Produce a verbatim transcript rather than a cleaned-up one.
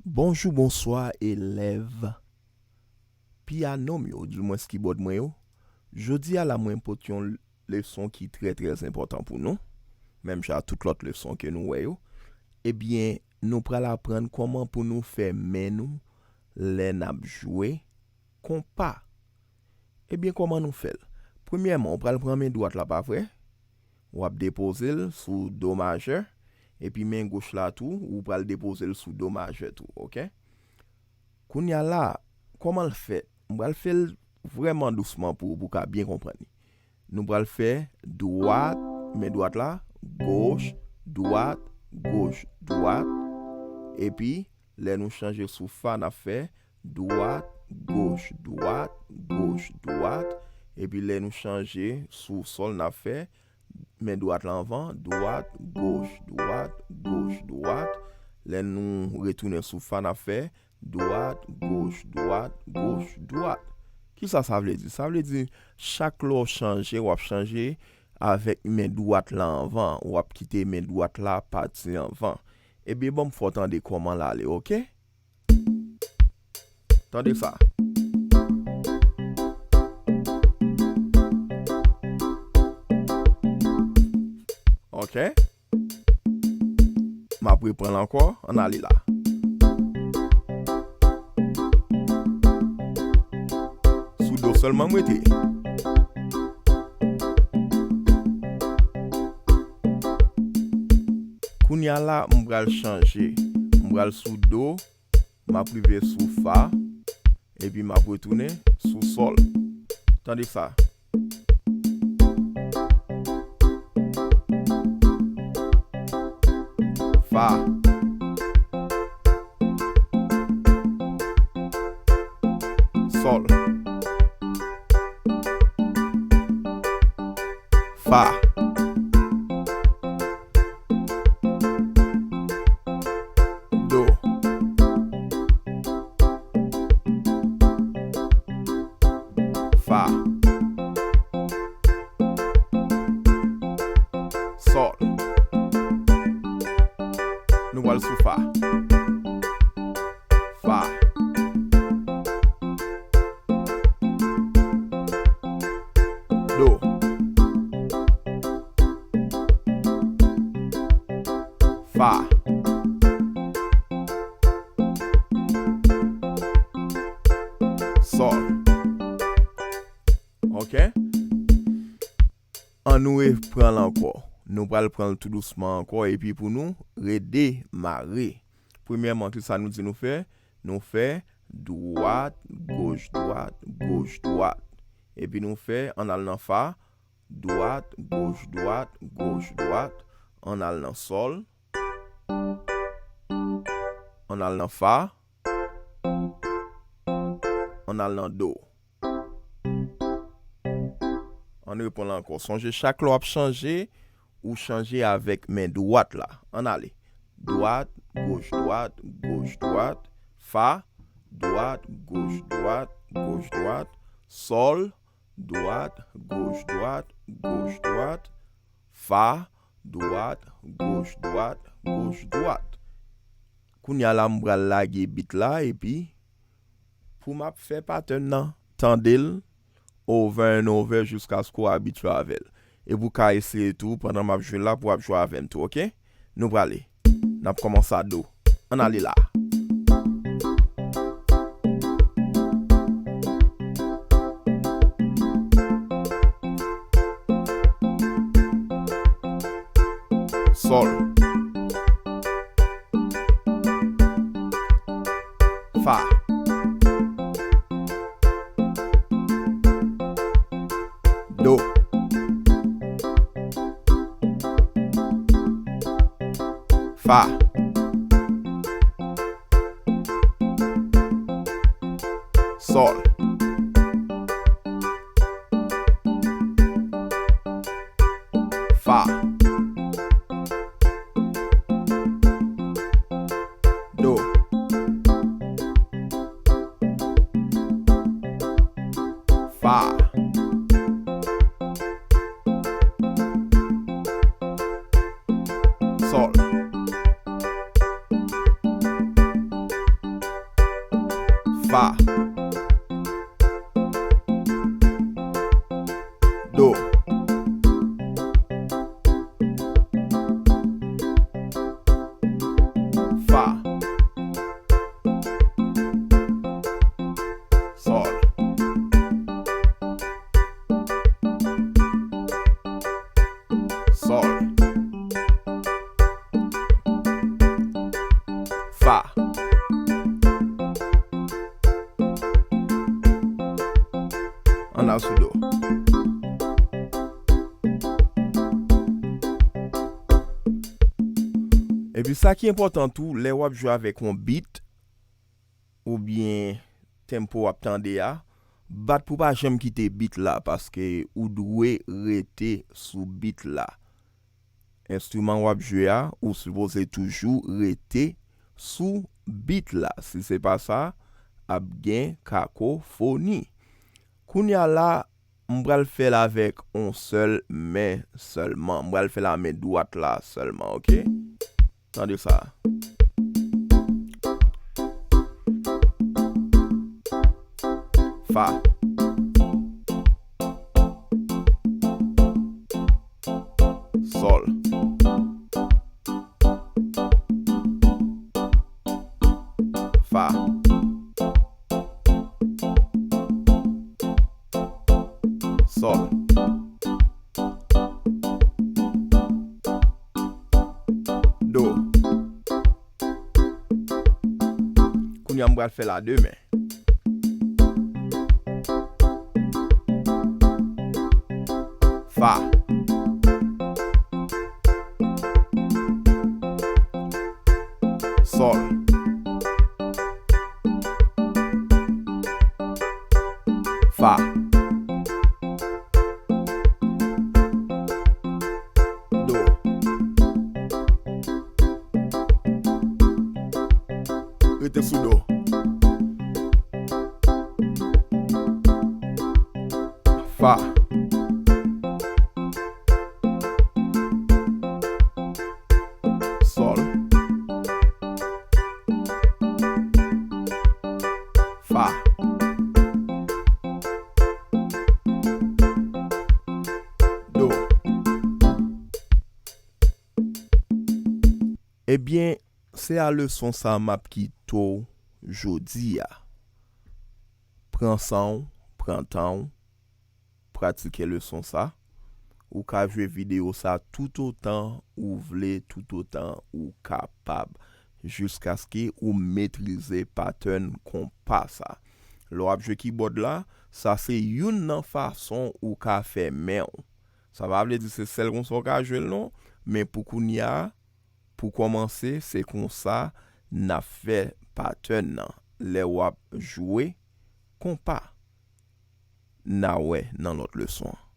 Bonjou, bonswa, elèv pyano m yo, dimwens kibòd mwen yo. Jodi a la, mwen pote yon leson ki trè, trè enpòtan pou nou, menm jan ak tout lòt leson ke nou wè yo. Ebyen, nou pral aprann kòman pou nou fè men nou lè n ap jwe konpa. Ebyen, kòman nou fè l? Premyèman, ou pral pran men dwat la, pa vre? W ap depoze l sou do majè, epi men goch la tou, ou pral depoze l sou do majè tou, oke? Kounye a la, kòman l fèt? M pral fè l vrèman dousman pou, pou w ka byen konprann li. Nou pral fè dwat, men dwat la, goch, dwat, goch, dwat. Epi, lè nou chanje sou fa, n ap fè dwat, goch, dwat, goch, dwat. Epi, lè nou chanje sou sòl, n ap fè men dwat la anvan, dwat, goch, dwat, goch, dwat. Lè nou retounen sou fa, n ap fè dwat, goch, dwat, goch, dwat. Kisa sa vle di? Sa vle di, chak lè w chanje, w ap chanje avèk men dwat la anvan, w ap kite men dwat la pati anvan. Ebyen, ban m fè w tande kòman l ale, oke? Tande sa. Oke? M ap reprann l ankò, ann ale la. Sou do sèlman m rete. Kounye a la, m pral chanje. M pral sou do, m ap rive sou fa, epi m ap retounen sou sòl. Tande sa. Fa. Sòl. Fa. Do. Fa. Sòl. Nou pral sou fa. Fa. Do. Fa. Sòl. Oke? Ann nou reprann l ankò. Nou pral pran l tou dousman ankò, epi pou nou redemare. Premyèman, kisa nou di nou fè? Nou fè dwat, goch, dwat, goch, dwat. Epi nou fè, ann al nan fa, dwat, goch, dwat, goch, dwat. Ann al nan sòl. Ann al nan fa. Ann al nan do. Ann reprann l ankò. Sonje, chak lè w ap chanje, ou chanje avèk men dwat la. Ann ale. Dwat, goch, dwat, goch, dwat. Fa, dwat, goch, dwat, goch, dwat. Sòl, dwat, goch, dwat, goch, dwat. Fa, dwat, goch, dwat, goch, dwat. Kounye a la, m pral lage beat la, epi pou m ap fè pattern nan, tande l over and over jiskaske w abitye avè l. Epi w ka eseye tou pandan m ap jwe l la pou w ap jwe avè m tou, oke? Nou prale. N ap kòmanse a do. Ann ale la. Sòl. Fa. Do. Fa. Sòl. Fa. Do. Fa. Sòl. Fa. Do. Fa. Sòl. Sòl. Fa. Ann al sou do. Epi sa ki enpòtan tou, lè w ap jwe avèk yon beat, oubyen tempo w ap tande a, bat pou pa janm kite beat la, paske ou dwe rete sou beat la. Enstriman w ap jwe a, ou sipoze toujou rete sou beat la. Si se pa sa, ap gen kakofoni. Kounye a la, m pral fè l avèk yon sèl men sèlman. M pral fè l a men dwat la sèlman, oke? Tande sa. Fa. Sòl. Fa. Sòl. Do. Kounye a m pral fè l a de men. Fa. Sòl. Fa. Do. Rete sou do. Fa. Sòl. Fa. Do. Ebyen, se a leson sa m ap kite w jodi a. Pran san w, pran tan w, pratike leson sa. Ou ka jwe videyo sa toutotan ou vle, toutotan ou kapab, jiskaske ou metrize patèn konpa sa. Lè w ap jwe kibòd la, sa se youn nan fason ou ka fè men w. Sa pa vle di se sèl konsa w ka jwe l non, men pou kounye a, pou kòmanse, se konsa n ap fè patèn nan lè w ap jwe konpa. N a wè nan lòt leson an.